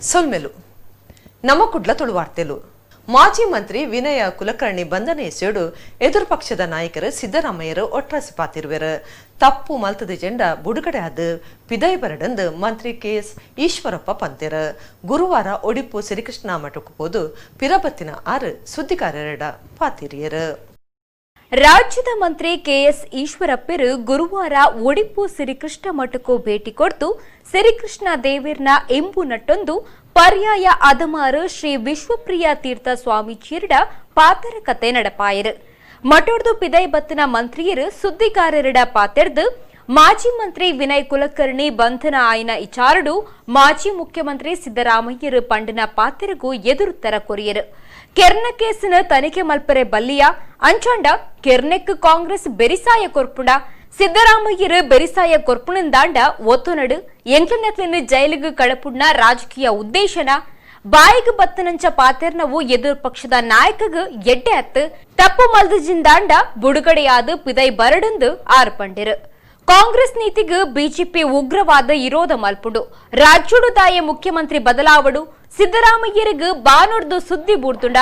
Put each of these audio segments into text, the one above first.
ಸೊಲ್ಮೆಲು ನಮ್ಮ ಕುಡ್ಲ ತುಳುವಾರ್ತೆಲು. ಮಾಜಿ ಮಂತ್ರಿ ವಿನಯ ಕುಲಕರ್ಣಿ ಬಂಧನ ಎಸೆಯೋಡು ಎದುರು ಪಕ್ಷದ ನಾಯಕರು ಸಿದ್ದರಾಮಯ್ಯರು ಒಟ್ರಾಸಿ ಪಾತಿರುವೆರು. ತಪ್ಪು ಮಲ್ತದ ಜೆಂಡ ಬುಡುಗಡೆ ಆದ ಪಿದೈ ಬರಡಂದು ಮಂತ್ರಿ ಕೆಎಸ್ ಈಶ್ವರಪ್ಪ ಪಂತೆರು. ಗುರುವಾರ ಒಡಿಪು ಶ್ರೀಕೃಷ್ಣ ಮಠಕ್ಕೆ ಹೋದು ಪಿರಬತ್ತಿನ ಆರು ಸುದ್ದಿಗಾರರೆಡ ಪಾತಿರಿಯರು. ರಾಜ್ಯದ ಮಂತ್ರಿ ಕೆಎಸ್ ಈಶ್ವರಪ್ಪರು ಗುರುವಾರ ಒಡಿಪು ಶ್ರೀಕೃಷ್ಣ ಮಠಕ್ಕೂ ಭೇಟಿ ಕೊಡ್ತು ಶ್ರೀಕೃಷ್ಣ ದೇವಿರ್ನ ಎಂಬು ನಟ್ಟೊಂದು ಪರ್ಯಾಯ ಅದಮಾರು ಶ್ರೀ ವಿಶ್ವಪ್ರಿಯ ತೀರ್ಥ ಸ್ವಾಮೀಜಿಯರ ಪಾತರ ಕತೆ ನಡಪಾಯರು. ಮಠೊಡ್ದು ಪಿದೈ ಬತ್ತಿನ ಮಂತ್ರಿಯರು ಸುದ್ದಿಗಾರರೆಡ ಪಾತೆರ್ದು ಮಾಜಿ ಮಂತ್ರಿ ವಿನಯ್ ಕುಲಕರ್ಣಿ ಬಂಧನ ಆಯ್ನ ಇಚಾರಡು ಮಾಜಿ ಮುಖ್ಯಮಂತ್ರಿ ಸಿದ್ದರಾಮಯ್ಯರು ಪಂಡನ ಪಾತೆರಗೂ ಎದುರುತ್ತರ ಕೊರಿಯರು. ಕೆರ್ನ ಕೇಸಿನ ತನಿಖೆ ಮಲ್ಪರೆ ಬಲ್ಲಿಯ ಅಂಚಾಂಡ ಕೆರ್ನೆಕ್ ಕಾಂಗ್ರೆಸ್ ಬೆರಿಸಾಯ ಕೊರ್ಪುಂಡ ಸಿದ್ದರಾಮಯ್ಯರು ಬೆರಿಸಾಯ ಕೊರ್ಪುಣಂದಾಂಡ ಒತ್ತುನಡು ಎಂಕ್ಲನಕ್ಲಿನ ಜೈಲಿಗೆ ಕಳಪುಣ್ಣ ರಾಜಕೀಯ ಉದ್ದೇಶನ ಬಾಯಿಗೆ ಬತ್ತನಂಚ ಪಾತೆರ್ನವು ಎದುರು ಪಕ್ಷದ ನಾಯಕಗ ಎಡ್ಡೆ ಅತ್ತು ತಪ್ಪು ಮಲ್ದಜಿಂದಾಂಡ ಬುಡುಗಡೆಯಾದ ಪಿದೈ ಬರಡಂದು ಆರ್ ಪಂಡಿರು. ಕಾಂಗ್ರೆಸ್ ನೀತಿಗೆ ಬಿಜೆಪಿ ಉಗ್ರವಾದ ಇರೋದ ಮಲ್ಪುಂಡು. ರಾಜ್ಯೋಡು ದಾಯ ಮುಖ್ಯಮಂತ್ರಿ ಬದಲಾವಡು ಸಿದ್ದರಾಮಯ್ಯರಿಗೆ ಬಾನೊಡ್ದು ಸುದ್ದಿ ಬೂಡ್ತುಂಡ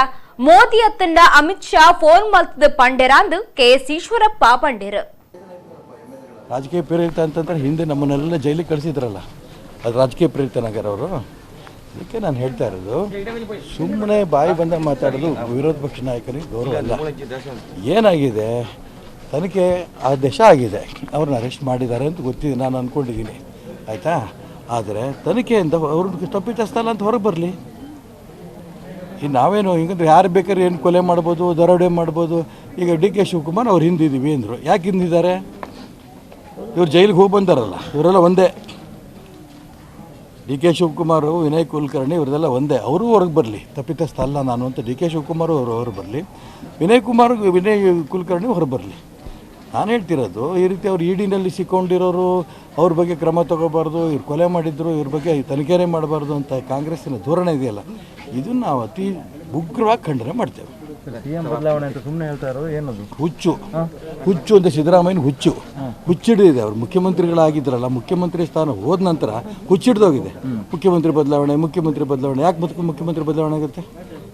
ಮೋದಿ ಅತ್ತಂಡ ಅಮಿತ್ ಶಾ ಫೋನ್ ಮಲ್ತದ ಪಂಡೆರಾಂದು ಕೆಎಸ್ ಈಶ್ವರಪ್ಪ ಪಂಡೇರು. ರಾಜಕೀಯ ಪ್ರೇರಿತ ಅಂತಂದ್ರೆ ಹಿಂದೆ ನಮ್ಮನ್ನೆಲ್ಲ ಜೈಲಿಗೆ ಕಳಿಸಿದ್ರಲ್ಲ, ಅದು ರಾಜಕೀಯ ಪ್ರೇರಿತನಾಗ್ಯಾರ ಅವರು. ಅದಕ್ಕೆ ನಾನು ಹೇಳ್ತಾ ಇರೋದು, ಸುಮ್ಮನೆ ಬಾಯಿ ಬಂದ ಮಾತಾಡೋದು ವಿರೋಧ ಪಕ್ಷ ನಾಯಕರಿಗೆ ಗೌರವ ಅಲ್ಲ. ಏನಾಗಿದೆ, ತನಿಖೆ ಆದೇಶ ಆಗಿದೆ, ಅವ್ರನ್ನ ಅರೆಸ್ಟ್ ಮಾಡಿದ್ದಾರೆ ಅಂತ ಗೊತ್ತಿದೆ, ನಾನು ಅಂದ್ಕೊಂಡಿದ್ದೀನಿ, ಆಯಿತಾ. ಆದರೆ ತನಿಖೆಯಿಂದ ಅವ್ರನ್ನ ತಪ್ಪಿತಸ್ಥಲ್ಲ ಅಂತ ಹೊರಗೆ ಬರಲಿ. ಇನ್ನು ನಾವೇನು ಹಿಂಗಂದ್ರೆ ಯಾರು ಬೇಕಾದ್ರೆ ಏನು ಕೊಲೆ ಮಾಡ್ಬೋದು, ದರೋಡೆ ಮಾಡ್ಬೋದು. ಈಗ ಡಿ ಕೆ ಶಿವಕುಮಾರ್ ಅವ್ರು ಹಿಂದಿದ್ದೀವಿ ಅಂದರು, ಯಾಕೆ ಹಿಂದಿದ್ದಾರೆ? ಇವ್ರು ಜೈಲಿಗೆ ಹೋಗಿ ಬಂದಾರಲ್ಲ, ಇವರೆಲ್ಲ ಒಂದೇ. ಡಿ ಕೆ ಶಿವಕುಮಾರು, ವಿನಯ್ ಕುಲಕರ್ಣಿ ಇವರೆಲ್ಲ ಒಂದೇ. ಅವರು ಹೊರಗೆ ಬರಲಿ, ತಪ್ಪಿತಸ್ಥ ಅಲ್ಲ ನಾನು ಅಂತ ಡಿ ಕೆ ಶಿವಕುಮಾರ್ ಅವರು ಹೊರಗೆ ಬರಲಿ, ವಿನಯ್ ಕುಲಕರ್ಣಿ ಹೊರಗೆ ಬರಲಿ. ನಾನು ಹೇಳ್ತಿರೋದು ಈ ರೀತಿ ಅವ್ರು ಇಡಿನಲ್ಲಿ ಸಿಕ್ಕೊಂಡಿರೋರು ಅವ್ರ ಬಗ್ಗೆ ಕ್ರಮ ತಗೋಬಾರ್ದು, ಇವ್ರು ಕೊಲೆ ಮಾಡಿದ್ರು ಇವ್ರ ಬಗ್ಗೆ ತನಿಖೆನೇ ಮಾಡಬಾರ್ದು ಅಂತ ಕಾಂಗ್ರೆಸ್ಸಿನ ಧೋರಣೆ ಇದೆಯಲ್ಲ, ಇದನ್ನು ನಾವು ಅತಿ ಉಗ್ರವಾಗಿ ಖಂಡನೆ ಮಾಡ್ತೇವೆ. ಹುಚ್ಚು ಹುಚ್ಚು ಅಂತ ಸಿದ್ದರಾಮಯ್ಯನ ಹುಚ್ಚು ಹುಚ್ಚಿಡಿದಿದೆ. ಅವರು ಮುಖ್ಯಮಂತ್ರಿಗಳಾಗಿದ್ರಲ್ಲ, ಮುಖ್ಯಮಂತ್ರಿ ಸ್ಥಾನ ಹೋದ ನಂತರ ಹುಚ್ಚಿಡ್ದೋಗಿದೆ. ಮುಖ್ಯಮಂತ್ರಿ ಬದಲಾವಣೆ, ಮುಖ್ಯಮಂತ್ರಿ ಬದಲಾವಣೆ, ಯಾಕೆ ಮುಖ್ಯಮಂತ್ರಿ ಬದಲಾವಣೆ ಆಗುತ್ತೆ?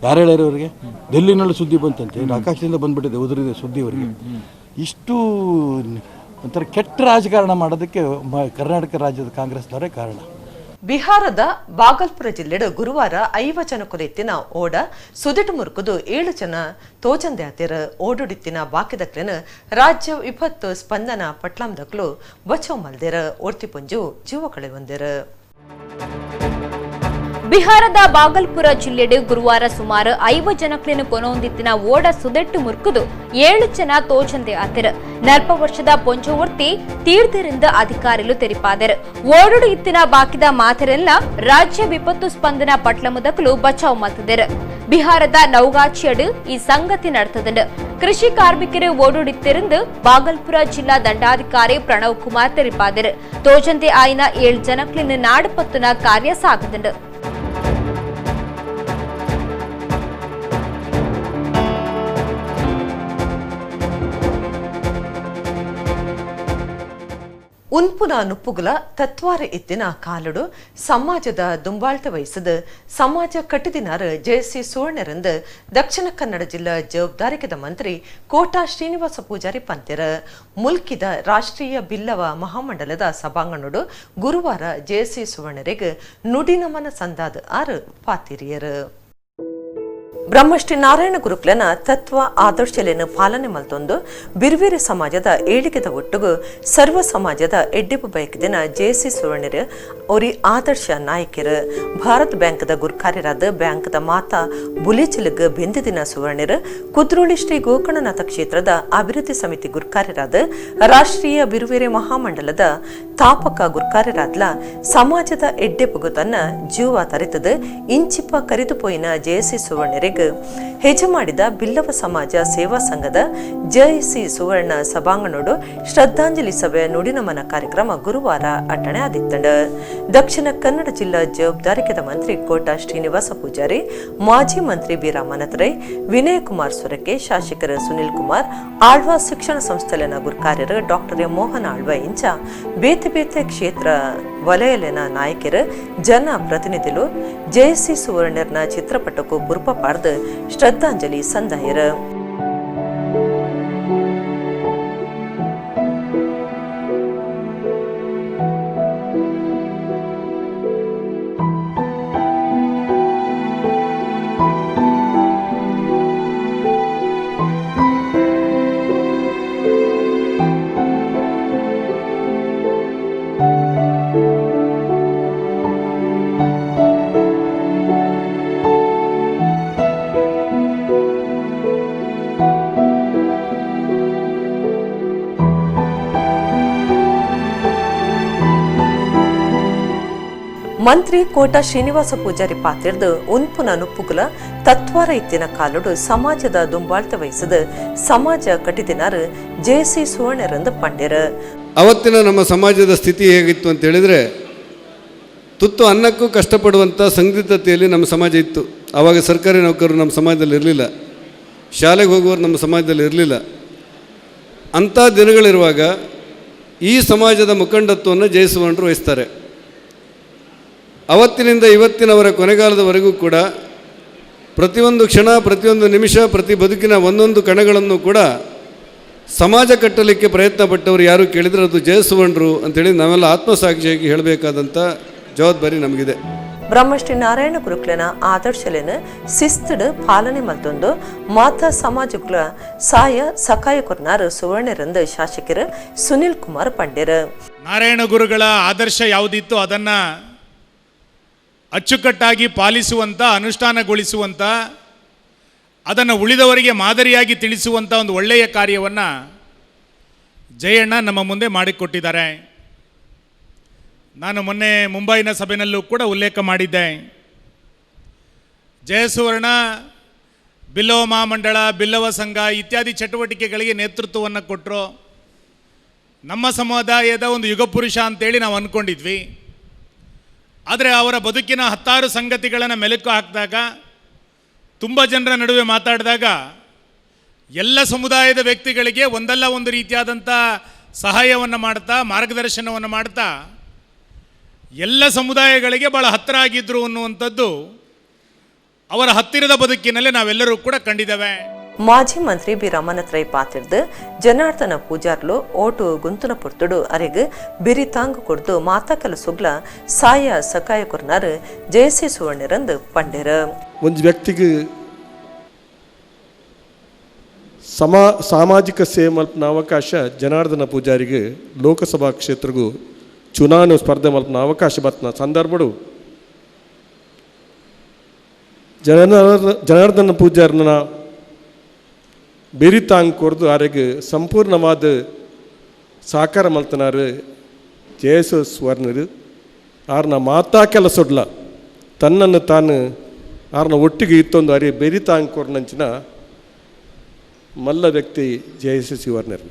ಯಾರು ಹೇಳ್ಯಾರ ಅವರಿಗೆ? ಡೆಲ್ಲಿನಲ್ಲಿ ಸುದ್ದಿ ಬಂತಂತೆ, ಆಕಾಶದಿಂದ ಬಂದ್ಬಿಟ್ಟಿದೆ, ಉದುರಿದೆ ಸುದ್ದಿ ಅವರಿಗೆ. ಇಷ್ಟು ಒಂಥರ ಕೆಟ್ಟ ರಾಜಕಾರಣ ಮಾಡೋದಕ್ಕೆ ಕರ್ನಾಟಕ ರಾಜ್ಯದ ಕಾಂಗ್ರೆಸ್ನವರೇ ಕಾರಣ. ಬಿಹಾರದ ಬಾಗಲ್ಪುರ ಜಿಲ್ಲೆಡು ಗುರುವಾರ 50 ಜನ ಕೊಲೆತ್ತಿನ ಓಡ ಸುದಿಟು ಮುರುಕುದು 7 ಜನ ತೋಜಂದೆ ಆತಿರ. ಓಡುಡಿತ್ತಿನ ಬಾಕಿದಕ್ಲೆನ ರಾಜ್ಯ ವಿಪತ್ತು ಸ್ಪಂದನ ಪಟ್ಲಾಂದಕ್ಲು ಬಚಾವ್ ಮಲ್ದಿರ. ಒರ್ತಿಪುಂಜು ಜೀವ ಕಳೆ ಬಂದಿರ. ಬಿಹಾರದ ಬಾಗಲ್ಪುರ ಜಿಲ್ಲೆಡು ಗುರುವಾರ ಸುಮಾರು 50 ಜನಕ್ಲಿನ ಕೊನೊಂದಿತ್ತಿನ ಓಡ ಸುದೆಟ್ಟು ಮುರ್ಕುದು 7 ಜನ ತೋಜಂದೆ ಆತಿರ. 40 ವರ್ಷದ ಪೊಂಜೋವರ್ತಿ ತೀರ್ಧರಿಂದ ಅಧಿಕಾರಿಗಳು ತೆರಿಪಾದರು. ಓಡೋಡು ಇತ್ತಿನ ಬಾಕಿದ ಮಾತೆರೆಲ್ಲ ರಾಜ್ಯ ವಿಪತ್ತು ಸ್ಪಂದನ ಪಟ್ಲಮುದಕಲು ಬಚಾವ್ ಮಲ್ತದರು. ಬಿಹಾರದ ನೌಗಾಚಿಯಡು ಈ ಸಂಗತಿ ನಡೆತದಂಡು. ಕೃಷಿ ಕಾರ್ಮಿಕರು ಓಡೋಡಿತ್ತಿருந்து ಬಾಗಲ್ಪುರ ಜಿಲ್ಲಾ ದಂಡಾಧಿಕಾರಿ ಪ್ರಣವ್ ಕುಮಾರ್ ತೆರಿಪಾದರು. ತೋಜಂದೆ ಆಯ್ನ 7 ಜನಕ್ಲಿನ ನಾಡುಪತ್ತುನ ಕಾರ್ಯ ಸಾಗದಂಡು. ಉನ್ಪುನ ನುಪ್ಪುಗುಲ ತತ್ವಾರ ಇತ್ತಿನ ಕಾಲುಡು ಸಮಾಜದ ದುಂಬಾಳ್ತ ವಹಿಸದ ಸಮಾಜ ಕಟ್ಟಿದಿನಾರು ಜೆಸಿ ಸುವರ್ಣರಂದು ದಕ್ಷಿಣ ಕನ್ನಡ ಜಿಲ್ಲಾ ಜವಾಬ್ದಾರಿಕದ ಮಂತ್ರಿ ಕೋಟಾ ಶ್ರೀನಿವಾಸ ಪೂಜಾರಿ ಪಂತೆರ. ಮುಲ್ಕಿದ ರಾಷ್ಟ್ರೀಯ ಬಿಲ್ಲವ ಮಹಾಮಂಡಲದ ಸಭಾಂಗಣಡು ಗುರುವಾರ ಜೆಸಿ ಸುವರ್ಣರಿಗೆ ನುಡಿನಮನ ಸಂದಾದ ಆರು ಪಾತಿರಿಯರು. ಬ್ರಹ್ಮಶ್ರೀ ನಾರಾಯಣ ಗುರುಕ್ಲನ ತತ್ವ ಆದರ್ಶಲೆಯನ್ನು ಪಾಲನೆ ಮಲ್ತೊಂದು ಬಿರ್ವಿರಿ ಸಮಾಜದ ಏಳಿಗೆದ ಒಟ್ಟುಗು ಸರ್ವ ಸಮಾಜದ ಎಡ್ಡಿಪು ಬಯಕದಿನ ಜೆಸಿ ಸುವರ್ಣರು ಒರಿ ಆದರ್ಶ ನಾಯಕರು. ಭಾರತ್ ಬ್ಯಾಂಕ್ದ ಗುರ್ಕಾರ್ಯರಾದ ಬ್ಯಾಂಕ್ದ ಮಾತಾ ಬುಲಿಚಿಲಗ್ ಬೆಂದಿದಿನ ಸುವರ್ಣರು ಕುದ್ರೋಳಿ ಶ್ರೀ ಗೋಕರ್ಣನಾಥ ಕ್ಷೇತ್ರದ ಅಭಿವೃದ್ಧಿ ಸಮಿತಿ ಗುರ್ಕಾರ್ಯರಾದ ರಾಷ್ಟ್ರೀಯ ಬಿರುವೇರೆ ಮಹಾಮಂಡಲದ ತಾಪಕ ಗುರ್ಕಾರ್ಯರಾದ್ಲ ಸಮಾಜದ ಎಡ್ಡೆಪುಗು ತನ್ನ ಜೀವ ತರಿತದ ಇಂಚಿಪ ಕರಿದುಪೋಯಿನ ಜೆಸಿ ಸುವರ್ಣರಿಗೆ ಹೆಜ ಮಾಡಿದ ಬಿಲ್ಲವ ಸಮಾಜ ಸೇವಾ ಸಂಘದ ಜೆಸಿ ಸುವರ್ಣ ಸಭಾಂಗಣೋಡು ಶ್ರದ್ಧಾಂಜಲಿ ಸಭೆ ನುಡಿನಮನ ಕಾರ್ಯಕ್ರಮ ಗುರುವಾರ ಅಟ್ಟಣೆ ಆದಿತ್ತಂಡ. ದಕ್ಷಿಣ ಕನ್ನಡ ಜಿಲ್ಲಾ ಜವಾಬ್ದಾರಿಕೆದ ಮಂತ್ರಿ ಕೋಟಾ ಶ್ರೀನಿವಾಸ ಪೂಜಾರಿ, ಮಾಜಿ ಮಂತ್ರಿ ಬಿ ರಾಮನಾಥ್ ರೈ, ವಿನಯ್ ಕುಮಾರ್ ಸೊರಕೆ, ಶಾಸಕರ ಸುನಿಲ್ ಕುಮಾರ್, ಆಳ್ವಾ ಶಿಕ್ಷಣ ಸಂಸ್ಥೆಲನ ಗುರುಕಾರ್ಯರು ಡಾಕ್ಟರ್ ಎಂ ಮೋಹನ್ ಆಳ್ವ ಇಂಚ ಬೇತೆ ಬೇತೆ ಕ್ಷೇತ್ರ ವಲಯಲೆನ ನಾಯಕರು ಜನ ಪ್ರತಿನಿಧಿಲು ಜೆಎಸ್ಸಿ ಸುವರ್ಣರ್ನ ಚಿತ್ರಪಟಕ್ಕೂ ಬುರ್ಪ ಪಾಡ್ದು ಶ್ರದ್ಧಾಂಜಲಿ ಸಂದಾಯರು. ಮಂತ್ರಿ ಕೋಟ ಶ್ರೀನಿವಾಸ ಪೂಜಾರಿ ಪಾತಿರ್ದು ಉನ್ಪುನ ನುಪ್ಪುಗುಲ ತತ್ವಾರ ಇತ್ತಿನ ಕಾಲುಡು ಸಮಾಜದ ದುಂಬಾಳ್ತ ವಹಿಸಿದ ಸಮಾಜ ಕಟ್ಟಿದಿನಾರು ಜೆಸಿ ಸುವರ್ಣರಂದು ಪಂಡ್ಯರು. ಅವತ್ತಿನ ನಮ್ಮ ಸಮಾಜದ ಸ್ಥಿತಿ ಹೇಗಿತ್ತು ಅಂತ ಹೇಳಿದರೆ, ತುತ್ತು ಅನ್ನಕ್ಕೂ ಕಷ್ಟಪಡುವಂಥ ಸಂದಿಗ್ಧತೆಯಲ್ಲಿ ನಮ್ಮ ಸಮಾಜ ಇತ್ತು. ಆವಾಗ ಸರ್ಕಾರಿ ನೌಕರರು ನಮ್ಮ ಸಮಾಜದಲ್ಲಿ ಇರಲಿಲ್ಲ, ಶಾಲೆಗೆ ಹೋಗುವವರು ನಮ್ಮ ಸಮಾಜದಲ್ಲಿ ಇರಲಿಲ್ಲ. ಅಂಥ ದಿನಗಳಿರುವಾಗ ಈ ಸಮಾಜದ ಮುಖಂಡತ್ವವನ್ನು ಜಯಸುವರ್ಣರು ವಹಿಸ್ತಾರೆ. ಅವತ್ತಿನಿಂದ ಇವತ್ತಿನವರ ಕೊನೆಗಾಲದವರೆಗೂ ಕೂಡ ಪ್ರತಿಯೊಂದು ಕ್ಷಣ, ಪ್ರತಿಯೊಂದು ನಿಮಿಷ, ಪ್ರತಿ ಬದುಕಿನ ಒಂದೊಂದು ಕಣಗಳನ್ನು ಕೂಡ ಸಮಾಜ ಕಟ್ಟಲಿಕ್ಕೆ ಪ್ರಯತ್ನ ಪಟ್ಟವರು ಯಾರು ಕೇಳಿದರೆ ಅದು ಜಯಸುವರ್ಣರು ಅಂತೇಳಿ ನಾವೆಲ್ಲ ಆತ್ಮಸಾಕ್ಷಿಯಾಗಿ ಹೇಳಬೇಕಾದಂಥ ಜವಾಬ್ದಾರಿ ನಮಗಿದೆ. ಬ್ರಹ್ಮಶ್ರೀ ನಾರಾಯಣ ಗುರುಕ್ಲನ ಆದರ್ಶಲೇನ ಶಿಸ್ತುಡು ಪಾಲನೆ ಮಲ್ತೊಂದು ಮಾತಾ ಸಮಾಜಗಳ ಸಾಯ ಸಕಾಯ ಕೊರ್ನಾರು ಸುವರ್ಣರಂದು ಶಾಸಕರು ಸುನಿಲ್ ಕುಮಾರ್ ಪಂಡ್ಯರು. ನಾರಾಯಣ ಗುರುಗಳ ಆದರ್ಶ ಯಾವುದಿತ್ತು ಅದನ್ನು ಅಚ್ಚುಕಟ್ಟಾಗಿ ಪಾಲಿಸುವಂಥ, ಅನುಷ್ಠಾನಗೊಳಿಸುವಂಥ, ಅದನ್ನು ಉಳಿದವರಿಗೆ ಮಾದರಿಯಾಗಿ ತಿಳಿಸುವಂಥ ಒಂದು ಒಳ್ಳೆಯ ಕಾರ್ಯವನ್ನು ಜಯಣ್ಣ ನಮ್ಮ ಮುಂದೆ ಮಾಡಿಕೊಟ್ಟಿದ್ದಾರೆ. ನಾನು ಮೊನ್ನೆ ಮುಂಬೈನ ಸಭೆಯಲ್ಲೂ ಕೂಡ ಉಲ್ಲೇಖ ಮಾಡಿದ್ದೆ. ಜಯಸುವರ್ಣ ಬಿಲ್ಲವ ಮಹಾಮಂಡಳ, ಬಿಲ್ಲವ ಸಂಘ ಇತ್ಯಾದಿ ಚಟುವಟಿಕೆಗಳಿಗೆ ನೇತೃತ್ವವನ್ನು ಕೊಟ್ಟರು. ನಮ್ಮ ಸಮುದಾಯದ ಒಂದು ಯುಗಪುರುಷ ಅಂತೇಳಿ ನಾವು ಅಂದ್ಕೊಂಡಿದ್ವಿ. ಆದರೆ ಅವರ ಬದುಕಿನ ಹತ್ತಾರು ಸಂಗತಿಗಳನ್ನು ಮೆಲುಕು ಹಾಕಿದಾಗ, ತುಂಬ ಜನರ ನಡುವೆ ಮಾತಾಡಿದಾಗ, ಎಲ್ಲ ಸಮುದಾಯದ ವ್ಯಕ್ತಿಗಳಿಗೆ ಒಂದಲ್ಲ ಒಂದು ರೀತಿಯಾದಂಥ ಸಹಾಯವನ್ನು ಮಾಡ್ತಾ, ಮಾರ್ಗದರ್ಶನವನ್ನು ಮಾಡ್ತಾ ಎಲ್ಲ ಸಮುದಾಯಗಳಿಗೆ ಭಾಳ ಹತ್ತಿರ ಆಗಿದ್ದರು ಅನ್ನುವಂಥದ್ದು ಅವರ ಹತ್ತಿರದ ಬದುಕಿನಲ್ಲಿ ನಾವೆಲ್ಲರೂ ಕೂಡ ಕಂಡಿದ್ದೇವೆ. ಮಾಜಿ ಮಂತ್ರಿ ಬಿ ರಮಣತ್ರೈ ಪಾತಿರ್ದು ಜನಾರ್ದನ ಪೂಜಾರ್ಲು ಓಟು ಗುಂತುನ ಪುರ್ತುಡು ಅರೆಗ್ ಬಿರಿ ತಾಂಗ್ ಕೊಡ್ದು ಮಾತಾ ಕೆಲಸುಗ್ಲ ಸಾಯ ಸಕಾಯ ಕೊರ್ನಾರು ಜೆಸಿ ಸುವರ್ಣರಂದು ಪಂಡೆರು. ಒಂದು ವ್ಯಕ್ತಿಗೆ ಸಾಮಾಜಿಕ ಸೇವೆ ಮಲ್ಪನ ಅವಕಾಶ ಜನಾರ್ದನ ಪೂಜಾರಿಗೆ ಲೋಕಸಭಾ ಕ್ಷೇತ್ರಗೂ ಚುನಾವಣೆ ಸ್ಪರ್ಧೆ ಮಲ್ಪನ ಅವಕಾಶ ಬತ್ನ ಸಂದರ್ಭಡು ಜನಾರ್ದನ ಪೂಜಾರನ ಬೆರಿತಾಂಗ್ ಕೊರ್ದು ಆರೆಗ್ ಸಂಪೂರ್ಣವಾದ ಸಾಕಾರ ಮಲ್ತನಾರು ಜಯಸು ಸ್ವರ್ಣರು. ಆರ್ನ ಮಾತಾ ಕೆಲಸೊಡ್ಲ ತನ್ನನ್ನು ತಾನು ಆರ್ನ ಒಟ್ಟಿಗೆ ಇತ್ತೊಂದು ಅರೆ ಬೆರಿತಾಂಗ್ ಕೊರ್ನಂಚಿನ ಮಲ್ಲ ವ್ಯಕ್ತಿ ಜಯಸು ಸುವರ್ಣರು.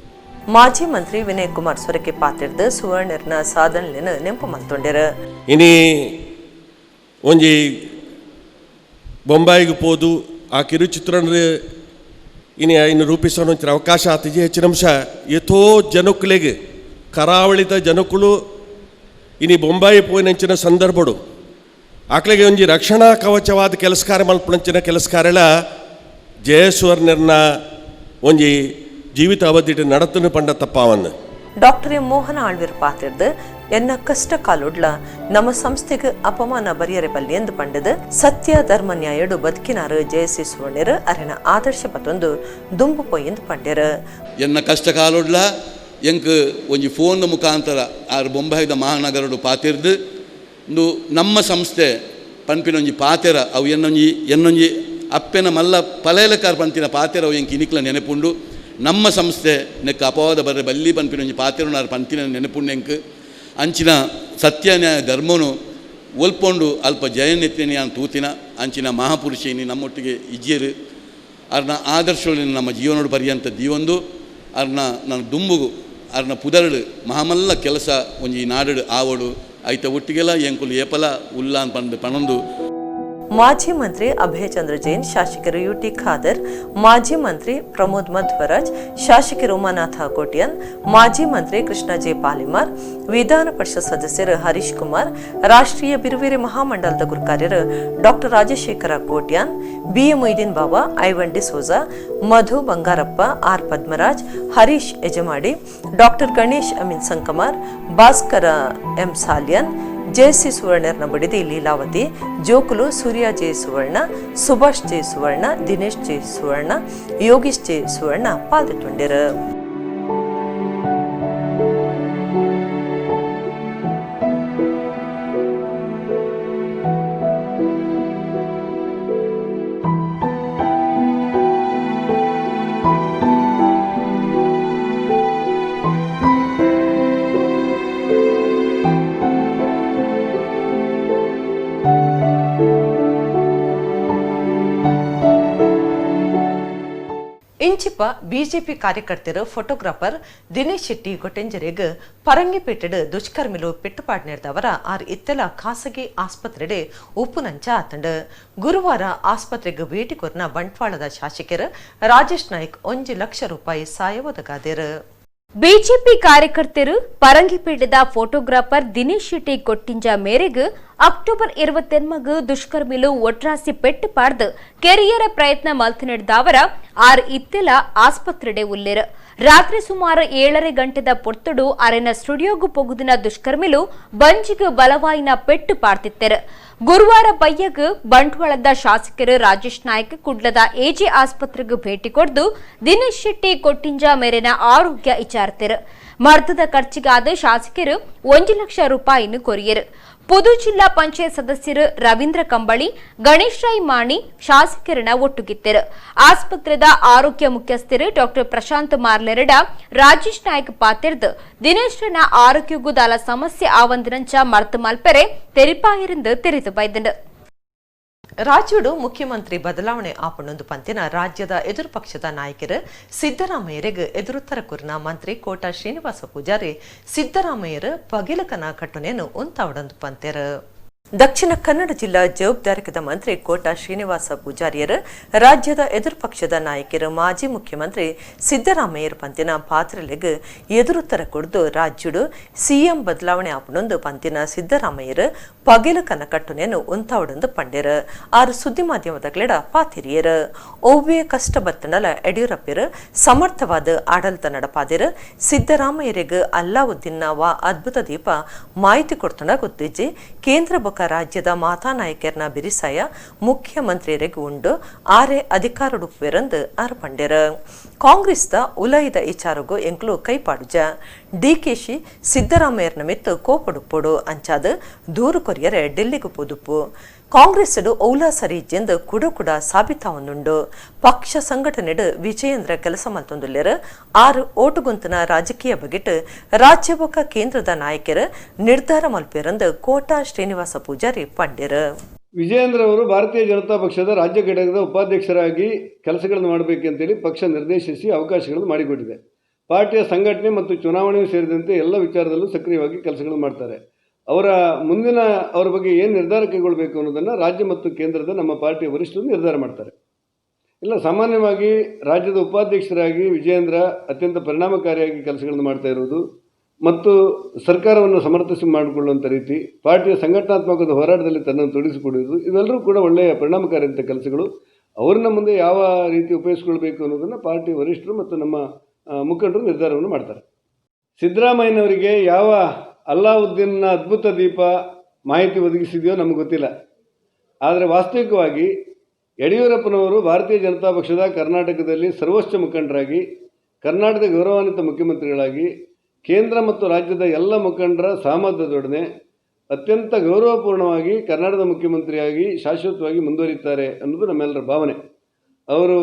ಮಾಜಿ ಮಂತ್ರಿ ವಿನಯ್ ಕುಮಾರ್ ಸೊರಕೆ ಪಾತಿರ್ದು ಸುವರ್ಣರ್ನ ಸಾಧನೆಯನ್ನು ನೆಂಪು ಮಲ್ತೊಂಡಿರು. ಇನಿ ಒಂಜಿ ಬೊಂಬಾಯಿಗೆ ಪೋದು ಆ ಕಿರುಚಿತ್ರನ ಇನಿ ಇನ್ನು ರೂಪಿಸೋಣ ಅವಕಾಶ ಆತಿಜಿ. ಹೆಚ್ಚಿನ ಅಂಶ ಎಥೋ ಜನಕ್ಕುಲೆಗೆ ಕರಾವಳಿದ ಜನಕ್ಕಳು ಇನಿ ಬೊಂಬಾಯಿ ಪೋಯಿನಂಚಿನ ಸಂದರ್ಭಡು ಆಕ್ಲೆಗೆ ಒಂಜಿ ರಕ್ಷಣಾ ಕವಚವಾದ ಕೆಲಸ ಕಾರ್ಯ ಮಲ್ಪನಂಚಿನ ಕೆಲಸ ಕಾರ್ಯಲ ಜಯಸುವರ್ಣರ್ನ ಒಂಜಿ ಜೀವಿತ ಅವಧಿ ನಡತನು ಪಂಡ ತಪ್ಪಾವನ್ನು. ಡಾಕ್ಟರ್ ಎಂ ಮೋಹನ ಆಳ್ವಿರ್ ಪಾತಿರ್ದು ಎನ್ನ ಕಷ್ಟ ಕಾಲುಡ್ಲ ನಮ್ಮ ಸಂಸ್ಥೆಗೆ ಅಪಮಾನ ಬರಿಯರೆ ಬಲ್ಲಿ ಎಂದು ಪಂಡದು ಸತ್ಯ ಧರ್ಮ ನ್ಯಾಯಡು ಬದುಕಿನಾರು ಜಯಸಿ ಸುವರ್ಣರು ಅರೆನ ಆದರ್ಶ ಪತ್ತೊಂದು ದುಂಬು ಪೊಯ್ಯಂದು ಪಂಡ್ಯರು. ಎನ್ನ ಕಷ್ಟ ಕಾಲುಡ್ಲ ಎಂಕ್ ಒಂಜಿ ಫೋನ್ ಮುಖಾಂತರ ಆರು ಬೊಂಬಾಯಿದ ಮಹಾನಗರಡು ಪಾತಿರ್ದು ಇಂದು ನಮ್ಮ ಸಂಸ್ಥೆ ಪನ್ಪಿನೊಂಜಿ ಪಾತೆರ ಅವು ಎನ್ನೊಂಜಿ ಎನ್ನೊಂಜಿ ಅಪ್ಪೆನ ಮಲ್ಲ ಪಲೇಲಕಾರ ಪಂತಿನ ಪಾತೆರ ಅವು ಎಂಕ್ ಇನಿಕ್ಲ ನೆನಪುಂಡು. ನಮ್ಮ ಸಂಸ್ಥೆ ನೆಕ್ ಅಪವಾದ ಬರ್ರೆ ಬಲ್ಲಿ ಪನ್ಪಿನೊಂಜಿ ಪಾತೆರನಾರು ಪಂತಿನ ನೆನಪುಂಡು. ಎಂಕ್ ಅಂಚಿನ ಸತ್ಯ ನ್ಯಾಯ ಧರ್ಮನು ಒಲ್ಪೊಂಡು ಅಲ್ಪ ಜಯನೆತ್ತಿನ ತೂತಿನ ಅಂಚಿನ ಮಹಾಪುರುಷೇನಿ ನಮ್ಮೊಟ್ಟಿಗೆ ಇಜ್ಜಿಯರು ಅರ್ನ ಆದರ್ಶಗಳನ್ನು ನಮ್ಮ ಜೀವನೋಡು ಪರ್ಯಂತ ದೀವೊಂದು ಅರ್ನ ನನ್ನ ದುಂಬುಗು ಅರ್ನ ಪುದರಡು ಮಹಾಮಲ್ಲ ಕೆಲಸ ಒಂಜಿ ನಾಡು ಆವಡು ಐತ ಒಟ್ಟಿಗೆಲ್ಲ ಎಂಕುಲು ಏಪಲ ಉಲ್ಲ ಪಂದು ಪಣೊಂದು. ಮಾಜಿ ಮಂತ್ರಿ ಅಭಯಚಂದ್ರ ಜೈನ್, ಶಾಸಕರು ಯುಟಿ ಖಾದರ್, ಮಾಜಿ ಮಂತ್ರಿ ಪ್ರಮೋದ್ ಮಧ್ವರಾಜ್, ಶಾಸಕರು ಉಮಾನಾಥ ಕೋಟ್ಯಾನ್, ಮಾಜಿ ಮಂತ್ರಿ ಕೃಷ್ಣ ಜೆ ಪಾಲಿಮಾರ್, ವಿಧಾನ ಪರಿಷತ್ ಸದಸ್ಯರು ಹರೀಶ್ ಕುಮಾರ್, ರಾಷ್ಟ್ರೀಯ ಬಿರುವೇರೆ ಮಹಾಮಂಡಲದ ಗುರುಕಾರ್ಯರು doctor Rajashekhara Kotian, B A Moideen Bava, Ivan D'Souza, Madhu Bangarappa, R Padmaraj, Harish Ejamadi, doctor Ganesh Amin Sankamar, Bhaskara M Salian, JC ಸುವರ್ಣರ್ನ ಬಡಿದಿ Leelavathi, ಜೋಕುಲು Surya J Suvarna, Subhash J Suvarna, Dinesh J Suvarna, Yogish J Suvarna ಪಾಲ್ಗೊಂಡಿರು. ಇಂಚಿಪ BJP ಕಾರ್ಯಕರ್ತರು photographer Dinesh Shetty ಗೊಟ್ಟೆಂಜರೆಗ್ ಪರಂಗಿಪೇಟೆಡ್ ದುಷ್ಕರ್ಮಿಲು ಪೆಟ್ಟುಪಾಡ್ ನೇರ್ದವರ ಆರ್ ಇತ್ತೆಲ ಖಾಸಗಿ ಆಸ್ಪತ್ರೆಡೆ ಉಪ್ಪುನಂಚ ಆತಂಡ್. ಗುರುವಾರ ಆಸ್ಪತ್ರೆಗೆ ಭೇಟಿ ಕೊರ್ನ ಬಂಟ್ವಾಳದ ಶಾಸಕರು ರಾಜೇಶ್ ನಾಯ್ಕ್ 1 ಲಕ್ಷ ರೂಪಾಯಿ ಸಹಾಯ ಒದಗಾದರು. ಬಿಜೆಪಿ ಕಾರ್ಯಕರ್ತರು ಪರಂಗಿಪೇಟೆದ ಫೋಟೋಗ್ರಾಫರ್ ದಿನೇಶ್ ಶೆಟ್ಟಿ ಕೊಟ್ಟಿಂಜ ಮೇರೆಗೆ ಅಕ್ಟೋಬರ್ 28 ದುಷ್ಕರ್ಮಿಲು ಒಟ್ರಾಸಿ ಪೆಟ್ಟು ಪಾಡ್ದು ಕೆರಿಯರ ಪ್ರಯತ್ನ ಮಲ್ತು ನಡೆದವರ ಆರ್ ಇತ್ತೆಲ ಆಸ್ಪತ್ರೆಡೆ ಉಲ್ಲೇರು. ರಾತ್ರಿ ಸುಮಾರು 7:30 ಗಂಟೆದ ಪೊರ್ತುಡು ಅರೆನ ಸ್ಟುಡಿಯೋಗು ಪೊಗುದಿನ ದುಷ್ಕರ್ಮಿಲು ಬಂಜಿಗೆ ಬಲವಾಯಿನ ಪೆಟ್ಟು ಪಾಡ್ತಿತ್ತೆರು. ಗುರುವಾರ ಬಯ್ಯಗ್ ಬಂಟ್ವಾಳದ ಶಾಸಕರು ರಾಜೇಶ್ ನಾಯ್ಕ್ ಕುಡ್ಲದ ಎಜೆ ಆಸ್ಪತ್ರೆಗೆ ಭೇಟಿ ಕೊಡ್ದು ದಿನೇಶ್ ಶೆಟ್ಟಿ ಕೊಟ್ಟಿಂಜ ಮೇರೆನ ಆರೋಗ್ಯ ವಿಚಾರಿಸಿದರು. ಮರ್ದದ ಖರ್ಚಿಗಾದ ಶಾಸಕರು 1 ಲಕ್ಷ ರೂಪಾಯಿನ ಕೊರಿಯರು. ಪುದು ಜಿಲ್ಲಾ ಪಂಚಾಯತ್ ಸದಸ್ಯರು ರವೀಂದ್ರ ಕಂಬಳಿ, ಗಣೇಶ್ ರೈ ಮಾಣಿ ಶಾಸಕರನ್ನ ಒಟ್ಟುಗಿತ್ತರು. ಆಸ್ಪತ್ರೆದ ಆರೋಗ್ಯ ಮುಖ್ಯಸ್ಥರು ಡಾಕ್ಟರ್ ಪ್ರಶಾಂತ್ ಮಾರ್ಲೆರಡ ರಾಜೇಶ್ ನಾಯ್ಕ್ ಪಾತೆರ್ದು ದಿನೇಶ್ನ ಆರೋಗ್ಯಗೂ ದಾಲ ಸಮಸ್ಯೆ ಆವಂದಿನಂಚ ಮರ್ತು ಮಲ್ಪೆರೆ ತೆರಿಪಾಯಿರಂದು ತೆರೆದು ಬೈದಂಡು. ರಾಜ್ಯಡು ಮುಖ್ಯಮಂತ್ರಿ ಬದಲಾವಣೆ ಆಪಣೊಂದು ಪಂತಿನ ರಾಜ್ಯದ ಎದುರು ಪಕ್ಷದ ನಾಯಕರು ಸಿದ್ದರಾಮಯ್ಯರಿಗೆ ಎದುರುತ್ತರ ಕುರಿನ ಮಂತ್ರಿ ಕೋಟಾ ಶ್ರೀನಿವಾಸ ಪೂಜಾರಿ ಸಿದ್ದರಾಮಯ್ಯರು ಪಗಿಲಕನ ಕಟ್ಟುನೇನು ಉಂತಾವಡೊಂದು ಪಂತೆರು. ದಕ್ಷಿಣ ಕನ್ನಡ ಜಿಲ್ಲಾ ಜವಾಬ್ದಾರಿಕದ ಮಂತ್ರಿ ಕೋಟಾ ಶ್ರೀನಿವಾಸ ಪೂಜಾರಿಯರು ರಾಜ್ಯದ ಎದುರು ಪಕ್ಷದ ನಾಯಕರು ಮಾಜಿ ಮುಖ್ಯಮಂತ್ರಿ ಸಿದ್ದರಾಮಯ್ಯರ ಪಂತಿನ ಪಾತ್ರಲೆಗ್ ಎದುರುತ್ತರ ಕೊಡ್ದು ರಾಜ್ಯಡು ಸಿಎಂ ಬದಲಾವಣೆ ಆಪಣೊಂದು ಪಂತಿನ ಸಿದ್ದರಾಮಯ್ಯರು ಪಗಿಲಕನ ಕಟ್ಟುನೇನು ಉಂತಾವಡೊಂದು ಪಂಡೆರು. ಆರು ಸುದ್ದಿ ಮಾಧ್ಯಮದ ಪಾತಿರಿಯರು. ಒವ್ವೇ ಕಷ್ಟ ಬತ್ತನಲ ಯಡಿಯೂರಪ್ಪರು ಸಮರ್ಥವಾದ ಆಡಳಿತ ನಡಪಾದಿರು. ಸಿದ್ದರಾಮಯ್ಯರಿಗೆ ಅಲ್ಲಾವುದ್ದೀನ್ನ ವಾ ಅದ್ಭುತ ದೀಪ ಮಾಹಿತಿ ಕೊಡ್ತುಂಡ ಗೊತ್ತಿಜ್ಜಿ. ಕೇಂದ್ರ ಬೊಕ ರಾಜ್ಯದ ಮಾತಾ ನಾಯಕರ್ನ ಬಿರಿಸಾಯ ಮುಖ್ಯಮಂತ್ರಿಯರಿಗೆ ಉಂಡು ಆರೆ ಅಧಿಕಾರಡುಪ್ಪೆರಂದು ಆರ್ ಪಂಡೆರು. ಕಾಂಗ್ರೆಸ್ದ ಉಲೈದ ವಿಚಾರಗು ಎಂಕ್ಲು ಕೈಪಾಡುಜ. ಡಿಕೆಶಿ ಸಿದ್ದರಾಮಯ್ಯರ್ನ ಮಿತ್ತು ಕೋಪಡುಪ್ಪೊಡು ಅಂಚಾದ ದೂರು ಕೊರಿಯರೆ ಡೆಲ್ಲಿಗೆ ಪೋದುಪ್ಪು. ಕಾಂಗ್ರೆಸ್ ಔಲಾ ಸರಿ ಎಂದು ಕುಡ ಕುಡ ಸಾಬೀತಾವನ್ನುಂಡು. ಪಕ್ಷ ಸಂಘಟನೆಡು ವಿಜಯೇಂದ್ರ ಕೆಲಸ ಮಲ್ತೊಂದುಲ್ಲೆರ್. ಆರು ಓಟುಗುಂತನ ರಾಜಕೀಯ ಬಗೆಟ್ ರಾಜ್ಯ ಬೊಕ ಕೇಂದ್ರದ ನಾಯಕರು ನಿರ್ಧಾರ ಮಲ್ಪೆರಂದು ಕೋಟಾ ಶ್ರೀನಿವಾಸ ಪೂಜಾರಿ ಪಂಡೆರು. ವಿಜಯೇಂದ್ರ ಅವರು ಭಾರತೀಯ ಜನತಾ ಪಕ್ಷದ ರಾಜ್ಯ ಘಟಕದ ಉಪಾಧ್ಯಕ್ಷರಾಗಿ ಕೆಲಸಗಳನ್ನು ಮಾಡಬೇಕಂತೇಳಿ ಪಕ್ಷ ನಿರ್ದೇಶಿಸಿ ಅವಕಾಶಗಳನ್ನು ಮಾಡಿಕೊಟ್ಟಿದೆ. ಪಾರ್ಟಿಯ ಸಂಘಟನೆ ಮತ್ತು ಚುನಾವಣೆಯೂ ಸೇರಿದಂತೆ ಎಲ್ಲ ವಿಚಾರದಲ್ಲೂ ಸಕ್ರಿಯವಾಗಿ ಕೆಲಸಗಳನ್ನು ಮಾಡ್ತಾರೆ. ಅವರ ಮುಂದಿನ ಅವರ ಬಗ್ಗೆ ಏನು ನಿರ್ಧಾರ ಕೈಗೊಳ್ಳಬೇಕು ಅನ್ನೋದನ್ನು ರಾಜ್ಯ ಮತ್ತು ಕೇಂದ್ರದ ನಮ್ಮ ಪಾರ್ಟಿಯ ವರಿಷ್ಠರು ನಿರ್ಧಾರ ಮಾಡ್ತಾರೆ. ಇಲ್ಲ, ಸಾಮಾನ್ಯವಾಗಿ ರಾಜ್ಯದ ಉಪಾಧ್ಯಕ್ಷರಾಗಿ ವಿಜಯೇಂದ್ರ ಅತ್ಯಂತ ಪರಿಣಾಮಕಾರಿಯಾಗಿ ಕೆಲಸಗಳನ್ನು ಮಾಡ್ತಾ ಇರುವುದು ಮತ್ತು ಸರ್ಕಾರವನ್ನು ಸಮರ್ಥಿಸಿ ಮಾಡಿಕೊಳ್ಳುವಂಥ ರೀತಿ, ಪಾರ್ಟಿಯ ಸಂಘಟನಾತ್ಮಕದ ಹೋರಾಟದಲ್ಲಿ ತನ್ನನ್ನು ತೊಡಗಿಸಿಕೊಳ್ಳುವುದು, ಇವೆಲ್ಲರೂ ಕೂಡ ಒಳ್ಳೆಯ ಪರಿಣಾಮಕಾರಿಯಂಥ ಕೆಲಸಗಳು. ಅವ್ರನ್ನ ಮುಂದೆ ಯಾವ ರೀತಿ ಉಪಯೋಗಿಸ್ಕೊಳ್ಬೇಕು ಅನ್ನೋದನ್ನು ಪಾರ್ಟಿ ವರಿಷ್ಠರು ಮತ್ತು ನಮ್ಮ ಮುಖಂಡರು ನಿರ್ಧಾರವನ್ನು ಮಾಡ್ತಾರೆ. ಸಿದ್ದರಾಮಯ್ಯನವರಿಗೆ ಯಾವ ಅಲ್ಲಾವುದ್ದೀನ್ನ ಅದ್ಭುತ ದೀಪ ಮಾಹಿತಿ ಒದಗಿಸಿದೆಯೋ ನಮಗೆ ಗೊತ್ತಿಲ್ಲ. ಆದರೆ ವಾಸ್ತವಿಕವಾಗಿ ಯಡಿಯೂರಪ್ಪನವರು ಭಾರತೀಯ ಜನತಾ ಪಕ್ಷದ ಕರ್ನಾಟಕದಲ್ಲಿ ಸರ್ವೋಚ್ಚ ಮುಖಂಡರಾಗಿ, ಕರ್ನಾಟಕದ ಗೌರವಾನ್ವಿತ ಮುಖ್ಯಮಂತ್ರಿಗಳಾಗಿ, ಕೇಂದ್ರ ಮತ್ತು ರಾಜ್ಯದ ಎಲ್ಲ ಮುಖಂಡರ ಸಹಮತದೊಡನೆ ಅತ್ಯಂತ ಗೌರವಪೂರ್ಣವಾಗಿ ಕರ್ನಾಟಕದ ಮುಖ್ಯಮಂತ್ರಿಯಾಗಿ ಶಾಶ್ವತವಾಗಿ ಮುಂದುವರಿಯುತ್ತಾರೆ ಅನ್ನೋದು ನಮ್ಮೆಲ್ಲರ ಭಾವನೆ. ಅವರು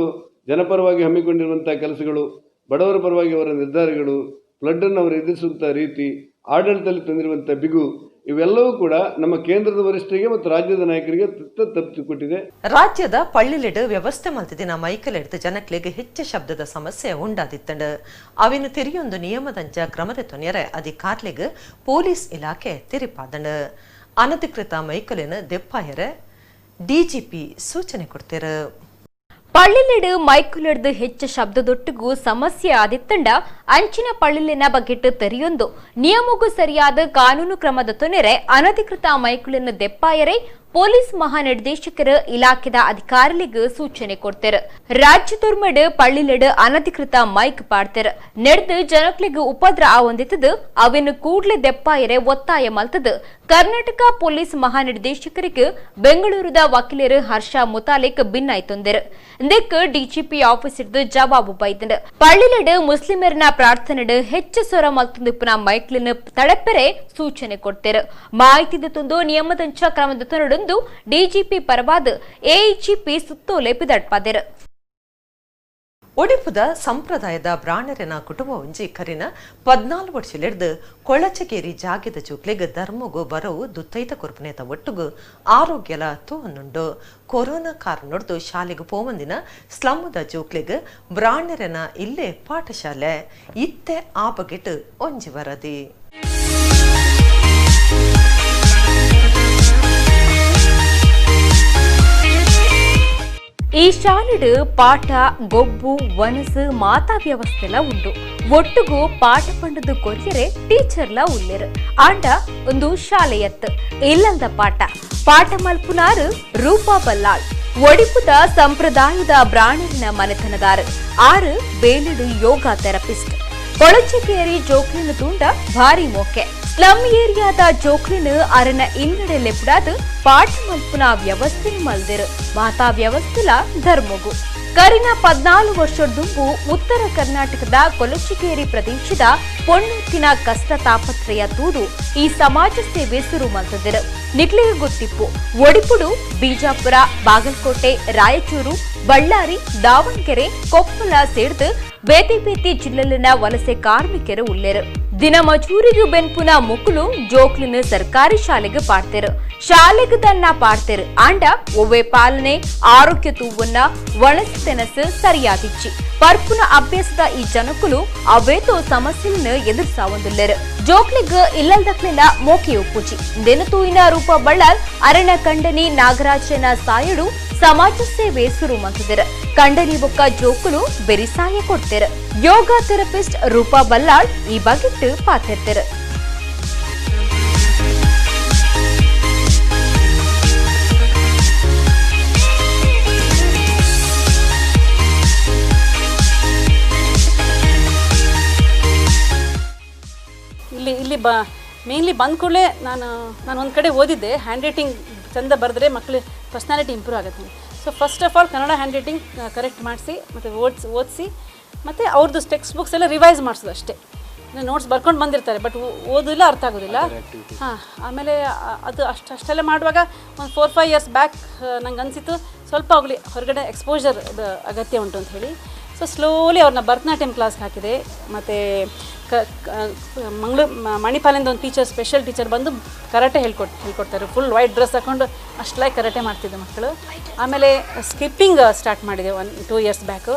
ಜನಪರವಾಗಿ ಹಮ್ಮಿಕೊಂಡಿರುವಂಥ ಕೆಲಸಗಳು, ಬಡವರ ಪರವಾಗಿ ಅವರ ನಿರ್ಧಾರಗಳು, ಫ್ಲಡ್ಡನ್ನು ಅವರು ಎದುರಿಸುವಂಥ ರೀತಿ, ಆಡಳಿತದಲ್ಲಿ ತಂದಿರುವಂಥ ಬಿಗು, ಇವೆಲ್ಲವೂ ಕೂಡ ನಮ್ಮ ಕೇಂದ್ರದ ವರಿಷ್ಠರಿಗೆ ಮತ್ತು ರಾಜ್ಯದ ನಾಯಕರಿಗೆ ತಪ್ಪಿಸಿಕೊಟ್ಟಿದೆ. ರಾಜ್ಯದ ಪಳ್ಳಿಲೆಡು ವ್ಯವಸ್ಥೆ ಮಲ್ತಿದಿನ ಮೈಕಲೆಡ್ದು ಜನಕ್ಲೆಗ್ ಹೆಚ್ಚು ಶಬ್ದದ ಸಮಸ್ಯೆ ಉಂಡಾದಿತ್ತಂಡು. ಅವಿನ ತೆರಿಯೊಂದು ನಿಯಮದಂಚ ಕ್ರಮದ ತೊನೆಯರೆ ಅಧಿಕಾರ್ಲೆಗ್ ಪೊಲೀಸ್ ಇಲಾಖೆ ತೆರಿಪಾದಂಡು. ಅನಧಿಕೃತ ಮೈಕಲೆನ ದೆಪ್ಪಾಯರೆ ಡಿಜಿಪಿ ಸೂಚನೆ ಕೊಡ್ತೇರು. ಪಳ್ಳಿಲೆಡು ಮೈಕುಲೆಡ್ದು ಹೆಚ್ಚ ಶಬ್ದದೊಟ್ಟಿಗೂ ಸಮಸ್ಯೆ ಆದಿತ್ತಂಡ ಅಂಚಿನ ಪಳ್ಳಿಲಿನ ಬಗೆಟ್ ತೆರೆಯೊಂದು ನಿಯಮಗೂ ಸರಿಯಾದ ಕಾನೂನು ಕ್ರಮದ ತೊನೆರೆ ಅನಧಿಕೃತ ಮೈಕುಲಿನ ದೆಪ್ಪಾಯರೆ ಪೊಲೀಸ್ ಮಹಾನಿರ್ದೇಶಕರು ಇಲಾಖೆದ ಅಧಿಕಾರಿಗಳಿಗೆ ಸೂಚನೆ ಕೊಡ್ತಾರೆ. ರಾಜ್ಯದೊರ್ಮಡು ಪಳ್ಳಿಲೆಡು ಅನಧಿಕೃತ ಮೈಕ್ ಪಾಡ್ತಾರೆ ನೆಡ್ದು ಜನಕ್ಲಿಗೆ ಉಪದ್ರ ಆವೊಂದಿತ್ತದು ಅವೆನ್ನು ಕೂಡ್ಲೆ ದೆಪ್ಪಾಯರೆ ಒತ್ತಾಯ ಮಲ್ತದು ಕರ್ನಾಟಕ ಪೊಲೀಸ್ ಮಹಾನಿರ್ದೇಶಕರಿಗೆ ಬೆಂಗಳೂರದ ವಕೀಲರು ಹರ್ಷ ಮುತಾಲಿಕ್ ಭಿನ್ನಾಯ್ತೊಂದರು. ಇದಕ್ಕೆ ಡಿಜಿಪಿ ಆಫೀಸ್ ಇದ್ದು ಜವಾಬು ಬೈದಂಡು. ಪಳ್ಳಿಲೆಡು ಮುಸ್ಲಿಮರನ ಪ್ರಾರ್ಥನೆಡು ಹೆಚ್ಚು ಸ್ವರ ಮಲ್ತೊಂದಿಪ್ಪುನ ಮೈಕ್ಲಿನ ತಡೆಪೆರೆ ಸೂಚನೆ ಕೊಡ್ತೇರು. ಮಾಹಿತಿ ತಂದು ನಿಯಮದಂಚ ಕ್ರಮದ ತೊನಡೊಂದು ಡಿಜಿಪಿ ಪರವಾದ ಎಐಜಿಪಿ ಸುತ್ತೋಲೆ ಪಿದಡ್ಪಾದೆರು. ಒಡಿಪುದ ಸಂಪ್ರದಾಯದ ಬ್ರಾಣರನ ಕುಟುಂಬ ಒಂಜಿ ಕರಿನ 14 ವರ್ಷಲೆಡ್ದು ಕೊಳಚಗೇರಿ ಜಾಗೆದ ಜೋಕ್ಲೆಗ್ ಧರ್ಮಗು ಬರವು ದುತ್ತೈತ ಕೊರ್ಪುನೇತ ಒಟ್ಟುಗು ಆರೋಗ್ಯಲ ತೋವನ್ನುಂಡು. ಕೊರೋನಾ ಕಾರಣೊಡ್ದು ಶಾಲೆಗೆ ಪೋವಂದಿನ ಸ್ಲಮ್ಮದ ಜೋಕ್ಲೆಗ್ ಬ್ರಾಣರನ ಇಲ್ಲೇ ಪಾಠಶಾಲೆ ಇತ್ತೆ ಆ ಬಗೆಟ್ ಒಂಜಿ ವರದಿ. ಈ ಶಾಲೆಡು ಪಾಠ ಗೊಬ್ಬು ವನಸು ಮಾತಾ ವ್ಯವಸ್ಥೆಲ ಉಂಡು. ಒಟ್ಟುಗು ಪಾಠ ಪಂಡದು ಕೊರಿಯರೆ ಟೀಚರ್ಲ ಉಲ್ಲೇರು. ಆಂಡ ಒಂದು ಶಾಲೆಯತ್ತು ಇಲ್ಲಂದ ಪಾಠ ಪಾಠ ಮಲ್ಪುನಾರು ರೂಪಾ ಬಲ್ಲಾಳ್ ಒಡಿಪುದ ಸಂಪ್ರದಾಯದ ಬ್ರಾಣರಿನ ಮನೆತನದಾರು ಆರು ಬೇಲಿಡು ಯೋಗ ಥೆರಪಿಸ್ಟ್. ಕೊಳಚಕೇರಿ ಜೋಕ್ಲಿನ ತುಂಡ ಭಾರಿ ಮೋಕೆ. ಸ್ಲಮ್ ಏರಿಯಾದ ಜೋಕ್ಲಿನ ಅರನ ಇಲ್ಲಡೆ ಲೆಪುಡಾದು ಪಾಠ ಮಲ್ಪುನ ವ್ಯವಸ್ಥೆ ಮಲ್ದಿರು ಮಾತಾ ವ್ಯವಸ್ಥೆಲ ಧರ್ಮಗು. ಕರಿನ 14 ವರ್ಷದುಂಬು ಉತ್ತರ ಕರ್ನಾಟಕದ ಕೊಲಚಿಕೇರಿ ಪ್ರದೇಶದ ಪೊಣ್ಣುತ್ತಿನ ಕಷ್ಟ ತಾಪತ್ರಯ ತೂದು ಈ ಸಮಾಜ ಸೇವೆ ಶುರು ಮಲ್ತದಿರು. ನಿಕ್ಲಿಗೆ ಗೊತ್ತಿಪ್ಪು ಒಡಿಪುಡು ಬಿಜಾಪುರ, ಬಾಗಲಕೋಟೆ, ರಾಯಚೂರು, ಬಳ್ಳಾರಿ, ದಾವಣಗೆರೆ, ಕೊಪ್ಪಳ ಸೇರ್ದು ಬೇತೆ ಬೇತೆ ಜಿಲ್ಲೆಲಿನ ವಲಸೆ ಕಾರ್ಮಿಕರು ಉಲ್ಲೇರು. ದಿನ ಮಜೂರಿಗೂ ಬೆನ್ಪುನ ಮುಕ್ಕುಲು ಜೋಕ್ಲಿನ ಸರ್ಕಾರಿ ಶಾಲೆಗೆ ಪಾಡ್ತೇರು. ಶಾಲೆಗೆ ತನ್ನ ಪಾಡ್ತೇರು ಆಂಡ ಒವ್ವೆ ಪಾಲನೆ ಆರೋಗ್ಯ ತೂವನ್ನ ಒಣಸು ತೆನಸು ಸರಿಯಾದಿಚ್ಚಿ ಪರ್ಪುನ ಅಭ್ಯಾಸದ ಈ ಜನಕುಲು ಅವೇತೋ ಸಮಸ್ಯೆಯನ್ನು ಎದುರಿಸಾವೊಂದುಲ್ಲೇರು. ಜೋಕ್ಲಿಗ್ ಇಲ್ಲಲ್ದಕ್ಲಿನ ಮೋಕೆ ಉಪ್ಪುಜಿ ದೆನತೂಯಿನ ರೂಪ ಬಳ್ಳಾಲ್ ಅರಣ ಕಂಡನಿ ನಾಗರಾಜನ ಸಾಯಡು ಸಮಾಜ ಸೇವೆ ಶುರು ಮಂತಿದರು. ಕಂಡನಿ ಬೊಕ್ಕ ಜೋಕುಲು ಬೆರಿಸಾಯ ಕೊಡ್ತೇರು. ಯೋಗ ಥೆರಪಿಸ್ಟ್ ರೂಪಾ ಬಲ್ಲಾಳ್ ಈ ಬಗೆಟ್ಟು ಪಾತಿರ್ತಿರು. ಇಲ್ಲಿ ಇಲ್ಲಿ ಬ ಮೇನ್ಲಿ ಬಂದ ಕೂಡಲೇ ನಾನು ನಾನು ಒಂದು ಕಡೆ ಓದಿದ್ದೆ, ಹ್ಯಾಂಡ್ ರೈಟಿಂಗ್ ಚಂದ ಬರೆದ್ರೆ ಮಕ್ಕಳು ಪರ್ಸ್ನಾಲಿಟಿ ಇಂಪ್ರೂವ್ ಆಗುತ್ತೆ. So first of all Kannada handwriting correct ಮಾಡಿಸಿ ಮತ್ತು ಓದಿಸಿ ಮತ್ತು ಅವ್ರದ್ದು ಟೆಕ್ಸ್ಟ್ ಬುಕ್ಸ್ ಎಲ್ಲ ರಿವೈಸ್ ಮಾಡಿಸೋದು ಅಷ್ಟೇ. ನೋಟ್ಸ್ ಬರ್ಕೊಂಡು ಬಂದಿರ್ತಾರೆ ಬಟ್ ಓದಿಲ್ಲ, ಅರ್ಥ ಆಗೋದಿಲ್ಲ. ಹಾಂ, ಆಮೇಲೆ ಅದು ಅಷ್ಟೆಲ್ಲ ಮಾಡುವಾಗ ಒಂದು 4-5 ಇಯರ್ಸ್ ಬ್ಯಾಕ್ ನಂಗೆ ಅನಿಸಿತು ಸ್ವಲ್ಪ ಆಗಲಿ ಹೊರಗಡೆ ಎಕ್ಸ್ಪೋಜರ್ ಅಗತ್ಯ ಉಂಟು ಅಂತ ಹೇಳಿ. ಸೊ ಸ್ಲೋಲಿ ಅವ್ರನ್ನ ಭರತನಾಟ್ಯಂ ಕ್ಲಾಸ್ಗೆ ಹಾಕಿದೆ. ಮತ್ತು ಮಂಗಳೂರು ಮಣಿಪಾಲಿಂದ ಒಂದು ಟೀಚರ್, ಸ್ಪೆಷಲ್ ಟೀಚರ್ ಬಂದು ಕರಾಟೆ ಹೇಳ್ಕೊಡ್ತಾರೆ. ಫುಲ್ ವೈಟ್ ಡ್ರೆಸ್ ಹಾಕ್ಕೊಂಡು ಅಷ್ಟಲಾಗಿ ಕರಾಟೆ ಮಾಡ್ತಿದ್ದೆ ಮಕ್ಕಳು. ಆಮೇಲೆ ಸ್ಕಿಪ್ಪಿಂಗ್ ಸ್ಟಾರ್ಟ್ ಮಾಡಿದೆ 1-2 years back.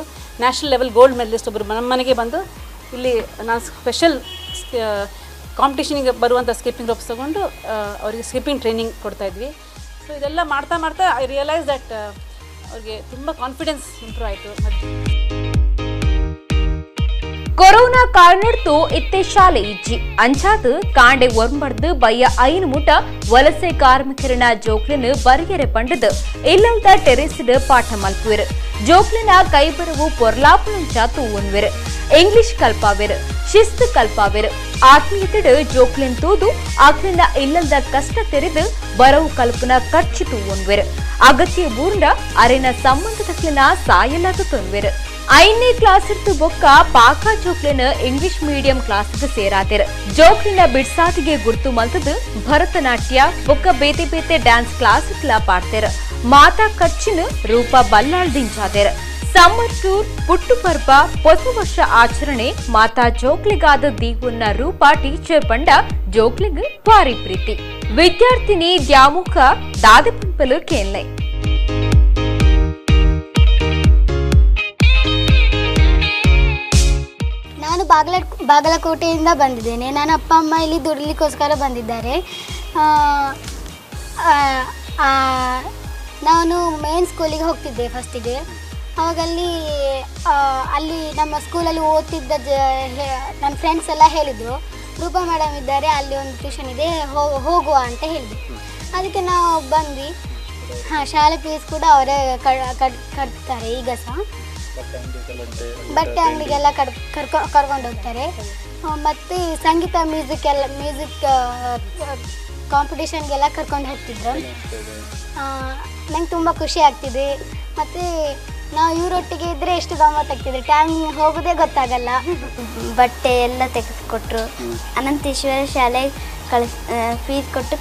National level gold medalist ಒಬ್ಬರು ನಮ್ಮ ಮನೆಗೆ ಬಂದು ಇಲ್ಲಿ ನಾನು ಸ್ಪೆಷಲ್ ಕಾಂಪಿಟೇಷನಿಗೆ ಬರುವಂಥ ಸ್ಕಿಪ್ಪಿಂಗ್ ರೋಪ್ಸ್ ತೊಗೊಂಡು ಅವರಿಗೆ ಸ್ಕಿಪ್ಪಿಂಗ್ ಟ್ರೈನಿಂಗ್ ಕೊಡ್ತಾಯಿದ್ವಿ. ಸೊ ಇದೆಲ್ಲ ಮಾಡ್ತಾ ಮಾಡ್ತಾ I realise that ಅವ್ರಿಗೆ ತುಂಬ ಕಾನ್ಫಿಡೆನ್ಸ್ ಇಂಪ್ರೂವ್ ಆಯಿತು. ಮತ್ತು ಕೊರೋನಾ ಕಾರಣಡ್ತು ಇತ್ತೆ ಶಾಲೆ ಇಜ್ಜಿ ಅಂಚಾದ್ ಕಾಂಡೆ ಒರ್ಂಬರ್ದು ಬಯ್ಯ 5 ಮುಟ ವಲಸೆ ಕಾರ್ಮಿಕರನ ಜೋಕ್ಲಿನ ಬರಿಯರೆ ಪಂಡದು ಇಲ್ಲಲ್ದ ಟೆರೆಸ್ಡ್ ಪಾಠ ಮಲ್ಪುವೆರು. ಜೋಕ್ಲಿನ ಕೈಬರವು ಪೊರ್ಲಾಪುನಂಚ ತೂವನ್ವೆರು. ಇಂಗ್ಲಿಷ್ ಕಲ್ಪಾವೆರು, ಶಿಸ್ತು ಕಲ್ಪಾವೆರು. ಆತ್ಮೀಯತೆಡು ಜೋಕ್ಲಿನ್ ತೂದು ಆಕ್ಲಿನ ಇಲ್ಲಲ್ದ ಕಷ್ಟ ತೆರೆದು ಬರವು ಕಲ್ಪನ ಖರ್ಚು ತೂವನ್ವೆರು. ಅಗತ್ಯ ಬೂರ್ಂಡ ಅರೆನ ಸಂಬಂಧದಕ್ಲಿನ ಸಾಯಲಾದ ತೊನ್ವೆರು. 5ನೇ ಕ್ಲಾಸ್ ಇರ್ತು ಬೊಕ್ಕ ಪಾಕ ಜೋಕ್ಲಿನ ಇಂಗ್ಲಿಷ್ ಮೀಡಿಯಂ ಕ್ಲಾಸ್ಗೆ ಸೇರಾತಿರು. ಜೋಕ್ಲಿನ ಬಿಡ್ಸಾತಿಗೆ ಗುರ್ತು ಮಲ್ತದು ಭರತನಾಟ್ಯ ಬೊಕ್ಕ ಬೇತೆ ಬೇತೆ ಡ್ಯಾನ್ಸ್ ಕ್ಲಾಸ್ಗಳ ಪಾಡ್ತೇರು. ಮಾತಾ ಖರ್ಚಿನ ರೂಪ ಬಲ್ಲಾಳ್ ದಿಂಚಾತೇರು. ಸಮ್ಮರ್ ಟೂರ್, ಪುಟ್ಟು ಪರ್ಬ, ಹೊಸ ವರ್ಷ ಆಚರಣೆ ಮಾತಾ ಜೋಕ್ಲಿಗಾದ ದೀವುನ್ನ ರೂಪ ಟೀಚರ್ ಪಂಡ ಜೋಕ್ಲಿಗ್ ಭಾರಿ ಪ್ರೀತಿ. ವಿದ್ಯಾರ್ಥಿನಿ ದ್ಯಾಮುಖ ದಾದಪಂಪಲು ಕೇನ್ಲೆ. ನಾನು ಬಾಗಲಕೋಟೆಯಿಂದ ಬಂದಿದ್ದೇನೆ. ನನ್ನ ಅಪ್ಪ ಅಮ್ಮ ಇಲ್ಲಿ ದುಡಿಲಿಕ್ಕೋಸ್ಕರ ಬಂದಿದ್ದಾರೆ. ನಾನು ಮೇನ್ ಸ್ಕೂಲಿಗೆ ಹೋಗ್ತಿದ್ದೆ ಫಸ್ಟಿಗೆ. ಆವಾಗಲ್ಲಿ ಅಲ್ಲಿ ನಮ್ಮ ಸ್ಕೂಲಲ್ಲಿ ಓದ್ತಿದ್ದ ನನ್ನ ಫ್ರೆಂಡ್ಸ್ ಎಲ್ಲ ಹೇಳಿದರು, ರೂಪಾ ಮೇಡಮ್ ಇದ್ದಾರೆ, ಅಲ್ಲಿ ಒಂದು ಟ್ಯೂಷನ್ ಇದೆ, ಹೋಗುವ ಅಂತ ಹೇಳಿದ್ರು. ಅದಕ್ಕೆ ನಾವು ಬಂದ್ವಿ. ಹಾಂ, ಶಾಲೆ ಫೀಸ್ ಕೂಡ ಅವರೇ ಕಟ್ತಾರೆ ಈಗ ಸಹ. ಬಟ್ಟೆ ಅಂಗಡಿಗೆಲ್ಲ ಕರ್ಕೊಂಡು ಹೋಗ್ತಾರೆ. ಮತ್ತು ಸಂಗೀತ ಮ್ಯೂಸಿಕ್ ಎಲ್ಲ ಮ್ಯೂಸಿಕ್ ಕಾಂಪಿಟೇಷನ್ಗೆಲ್ಲ ಕರ್ಕೊಂಡು ಹೋಗ್ತಿದ್ರು. ನಂಗೆ ತುಂಬ ಖುಷಿ ಆಗ್ತಿದೆ. ಮತ್ತು ನಾವು ಇವರೊಟ್ಟಿಗೆ ಇದ್ದರೆ ಎಷ್ಟು ಗಮ್ಮತ್ತಾಗ್ತಿದೆ, ಟೈಮ್ ಹೋಗೋದೇ ಗೊತ್ತಾಗಲ್ಲ. ಬಟ್ಟೆ ಎಲ್ಲ ತೆಗೆದುಕೊಟ್ರು. ಅನಂತೇಶ್ವರ ಶಾಲೆ ಫೀಸ್ ಕೊಟ್ಟು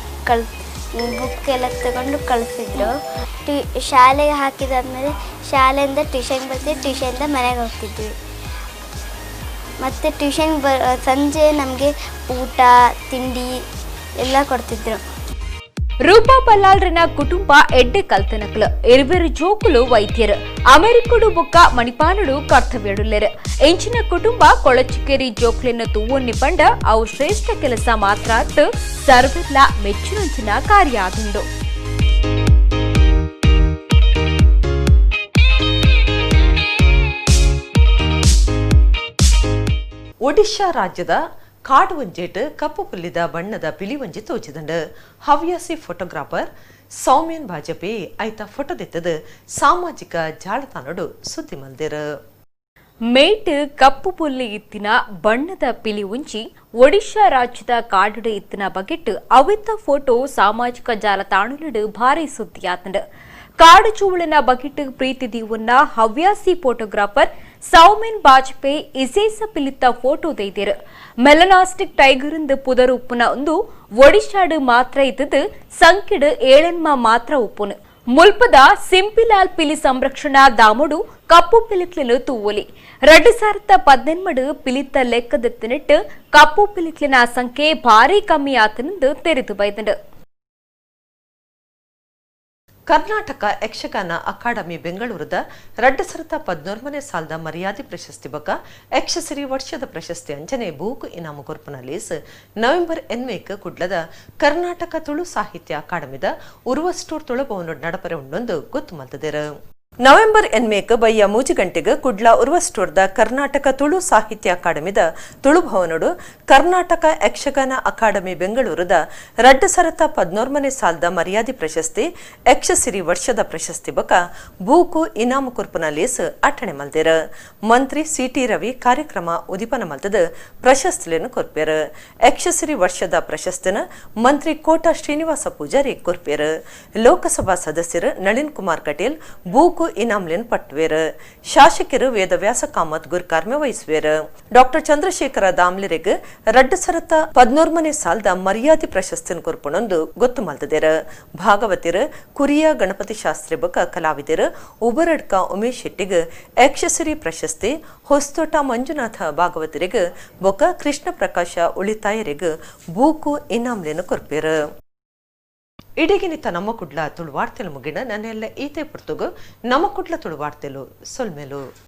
ಬುಕ್ ಎಲ್ಲ ತಗೊಂಡು ಕಳಿಸಿದ್ರು. ಶಾಲೆಗೆ ಹಾಕಿದಾದ್ಮೇಲೆ ಶಾಲೆಯಿಂದ ಟ್ಯೂಷನ್ಗೆ ಬರ್ತೀವಿ, ಟ್ಯೂಷನಿಂದ ಮನೆಗೆ ಹೋಗ್ತಿದ್ವಿ. ಮತ್ತು ಟ್ಯೂಷನ್ ಸಂಜೆ ನಮಗೆ ಊಟ ತಿಂಡಿ ಎಲ್ಲ ಕೊಡ್ತಿದ್ರು. ರೂಪಾ ಬಲ್ಲಾಳ್ರನ ಕುಟುಂಬ ಎಡ್ಡೆ ಕಲ್ತನಕಲು. ಇರುವೆರು ಜೋಕುಲು ವೈದ್ಯರು. ಅಮೆರಿಕಡು ಬೊಕ್ಕ ಮಣಿಪಾಲಡು ಕರ್ತವ್ಯಡುಲ್ಲೆರು. ಎಂಚಿನ ಕುಟುಂಬ ಕೊಳಚಿಕೇರಿ ಜೋಕ್ಲೆನ ತೂವೊನ್ನಿ ಪಂಡ ಅವು ಶ್ರೇಷ್ಠ ಕೆಲಸ ಮಾತ್ರ ಅತ್ತು ಸರ್ವೆಲ್ಲ ಮೆಚ್ಚುನಂಚಿನ ಕಾರ್ಯ ಆದುಂಡು. ಒಡಿಶಾ ರಾಜ್ಯದ ಕಾಡು ಒಂಜೇಟ್ ಕಪ್ಪು ಪುಲ್ಲಿದ ಬಣ್ಣದ ಪಿಲಿ ಒಂಜಿ ತೋಚಿದಂಡು. ಹವ್ಯಾಸಿ ಫೋಟೋಗ್ರಾಫರ್ ಸೌಮ್ಯನ್ ಬಾಜಪೇಯಿ ಐತ ಫೋಟೋ ದಿತ್ತದು ಸಾಮಾಜಿಕ ಜಾಲತಾಣಡು ಸುದ್ದಿ ಮಲ್ದಿರು. ಮೇಟ್ ಕಪ್ಪು ಪುಲ್ಲಿ ಇತ್ತಿನ ಬಣ್ಣದ ಪಿಲಿ ಉಂಚಿ ಒಡಿಶಾ ರಾಜ್ಯದ ಕಾಡುಡು ಇತ್ತಿನ ಬಗೆಟ್ ಅವಿತ ಫೋಟೋ ಸಾಮಾಜಿಕ ಜಾಲತಾಣಡು ಭಾರಿ ಸುದ್ದಿಯಾತಂಡು. ಕಾಡು ಚೂಳಿನ ಬಗೆಟ್ ಪ್ರೀತಿ ದೀವುನ್ನ ಹವ್ಯಾಸಿ ಫೋಟೋಗ್ರಾಫರ್ ಸೌಮೆನ್ ಬಾಜಪೇಯಿ ಇಸೇಸ ಪಿಲಿತ್ತ ಫೋಟೋ ದೈದಿರು. ಮೆಲನಾಸ್ಟಿಕ್ ಟೈಗರ್ ಇಂದು ಪುದರ್ ಉಪ್ಪುನ ಒಂದು ಒಡಿಶಾಡು ಮಾತ್ರ ಇದ್ದದು ಸಂಕಿಡು ಏಳೆನ್ಮ ಮಾತ್ರ ಉಪ್ಪುನು. ಮುಲ್ಪದ ಸಿಂಪಿಲಾಲ್ ಪಿಲಿ ಸಂರಕ್ಷಣಾ ದಾಮುಡು ಕಪ್ಪು ಪಿಲಿಕ್ಲಿನ ತೂವೊಲಿ. 2018 ಪಿಲಿತ್ತ ಲೆಕ್ಕದೆತ್ತಿನಿಟ್ಟು ಕಪ್ಪು ಪಿಲಿಕ್ಲಿನ ಸಂಖ್ಯೆ ಭಾರಿ ಕಮ್ಮಿ ಆತನೆಂದು ತೆರೆದು ಬೈದಂಡು. ಕರ್ನಾಟಕ ಯಕ್ಷಗಾನ ಅಕಾಡೆಮಿ ಬೆಂಗಳೂರದ 2014ನೇ ಸಾಲದ ಮರ್ಯಾದೆ ಪ್ರಶಸ್ತಿ ಬಕ ಯಕ್ಷಸಿರಿ ವರ್ಷದ ಪ್ರಶಸ್ತಿ ಅಂಚನೆ ಬೂಕು ಇನಾಮು ಕೊರ್ಪುನ ಲೇಸ್ ನವೆಂಬರ್ 8 ಕುಡ್ಲದ ಕರ್ನಾಟಕ ತುಳು ಸಾಹಿತ್ಯ ಅಕಾಡೆಮಿದ ಉರ್ವಸ್ಟೂರ್ ತುಳುಭವನ ನಡಪರೆ ಉಂಡೊಂದು ಗೊತ್ತು ಮಲ್ತದಿರು. ನವೆಂಬರ್ 8 ಬಯ್ಯ 3 ಗಂಟೆಗೆ ಕುಡ್ಲ ಉರ್ವಸ್ಟೂರ್ದ ಕರ್ನಾಟಕ ತುಳು ಸಾಹಿತ್ಯ ಅಕಾಡೆಮಿದ ತುಳುಭವನಡು ಕರ್ನಾಟಕ ಯಕ್ಷಗಾನ ಅಕಾಡೆಮಿ ಬೆಂಗಳೂರದ 2014ನೇ ಸಾಲದ ಮರ್ಯಾದೆ ಪ್ರಶಸ್ತಿ ಯಕ್ಷಸಿರಿ ವರ್ಷದ ಪ್ರಶಸ್ತಿ ಬಕ ಬೂಕು ಇನಾಮು ಕೊರ್ಪುನ ಲೇಸ್ ಅಟ್ಟಣೆ ಮಲ್ದಿರು. ಮಂತ್ರಿ ಸಿಟಿ ರವಿ ಕಾರ್ಯಕ್ರಮ ಉದಿಪನ ಮಲ್ತದ ಪ್ರಶಸ್ತಿಯನ್ನು ಕೊರ್ಪೇರು. ಯಕ್ಷಸಿರಿ ವರ್ಷದ ಪ್ರಶಸ್ತಿನ ಮಂತ್ರಿ ಕೋಟ ಶ್ರೀನಿವಾಸ ಪೂಜಾರಿ ಕೊರ್ಪೇರು. ಲೋಕಸಭಾ ಸದಸ್ಯರು ನಳಿನ್ ಕುಮಾರ್ ಕಟೀಲ್ ಬೂಕು ಇನಾಮ್ಲಿನ್ ಪಟ್ವೇರು. ಶಾಸಕರು ವೇದವ್ಯಾಸ ಕಾಮತ್ ಗುರ್ಕಾರ್ಮೆ ವಹಿಸುವೇರು. ಡಾಕ್ಟರ್ ಚಂದ್ರಶೇಖರ ದಾಮ್ಲಿರೆಗ್ 2014ನೇ ಸಾಲದ ಮರ್ಯಾದೆ ಪ್ರಶಸ್ತಿನ ಕೊರ್ಪುಣೊಂದು ಗೊತ್ತು ಮಲ್ತದಿರು. ಭಾಗವತಿರು ಕುರಿಯ ಗಣಪತಿ ಶಾಸ್ತ್ರಿ ಬಕ ಕಲಾವಿದರು ಉಬರಡ್ಕ ಉಮೇಶ್ ಶೆಟ್ಟಿಗ್ ಯಕ್ಷಸಿರಿ ಪ್ರಶಸ್ತಿ, ಹೊಸ್ತೋಟ ಮಂಜುನಾಥ ಭಾಗವತರಿಗ್ ಬೊಕ ಕೃಷ್ಣ ಪ್ರಕಾಶ ಉಳಿತಾಯರಿಗ್ ಬೂಕು ಇನಾಮ್ಲಿನ ಕೊರ್ಪೇರು. ಇಡೀಗಿನಿತ ನಮ್ಮ ಕುಡ್ಲ ತುಳುವಾರ್ತೆಲು ಮುಗಿಣ ನನ್ನೆಲ್ಲ ಈತೆ ಪುರ್ತುಗು ನಮ್ಮ ಕುಡ್ಲ ತುಳುವಾರ್ತೆಲು ಸೊಲ್ಮೆಲು.